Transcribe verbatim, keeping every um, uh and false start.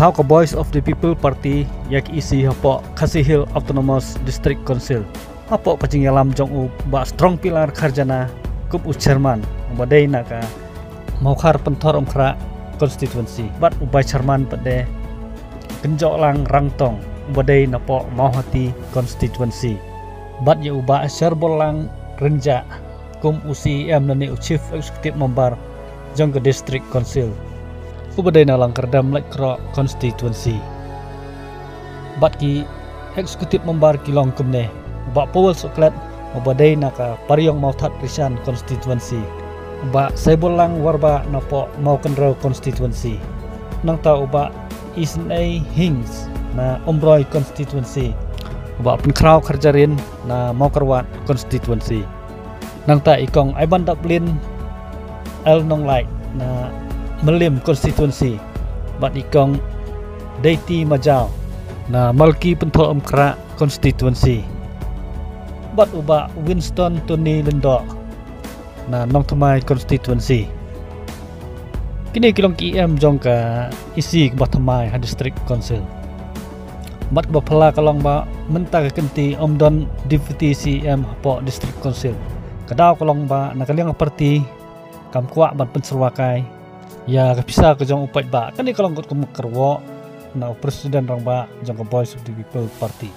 Thaw ka Voice of the People Party ïa ka E C hapoh Khasi Hills Autonomous District Council hapoh ka jingïalam jong u Bah Strong Pillar Kharjana kum u chairman, uba dei na ka Mawkhar Pynthor Umkhrah constituency, bad u vice chairman pat de Kynjohlang Rangtong, uba dei napoh Mawhati constituency, bad ïa u Bah Sherbollang Rynjah kum u C E M lane u Chief Executive Member jong ka District Council, uba dei na Langkyrdem Laitkroh constituency. Bad ki Executive Member ki long kumne: u Bah Powell Sohklet, uba dei na ka Pariong Mawthadraishan constituency, u Bah Saibollang Warbah napoh Mawkynrew constituency, nangta u Bah Isynei Hings na Umroi constituency, u Bah Pynkhraw Kharjahrin na Mawkyrwat constituency, nangta i Kong Aibandaplin L Nonglait na Mylliem constituency, bad i Kong Deiti Majaw na Malki Pynthor Umkhrah constituency, bad u Bah Winston Tony Lyngdoh na Nongthymmai constituency. Kine ki long ki E M jong ka E C kaba thymmai ha District Council. Bad kaba phylla ka long ba mynta ka kynti ym don Deputy C E M hapoh District Council. Ka daw ka long ba na ka liang ka party kam kwah ban pynsyrwa kai ïa ka pisa ka jong u paidbah. Kane ka long kot kum ka kyrwoh na u President Rangbah jong ka Voice of the People Party.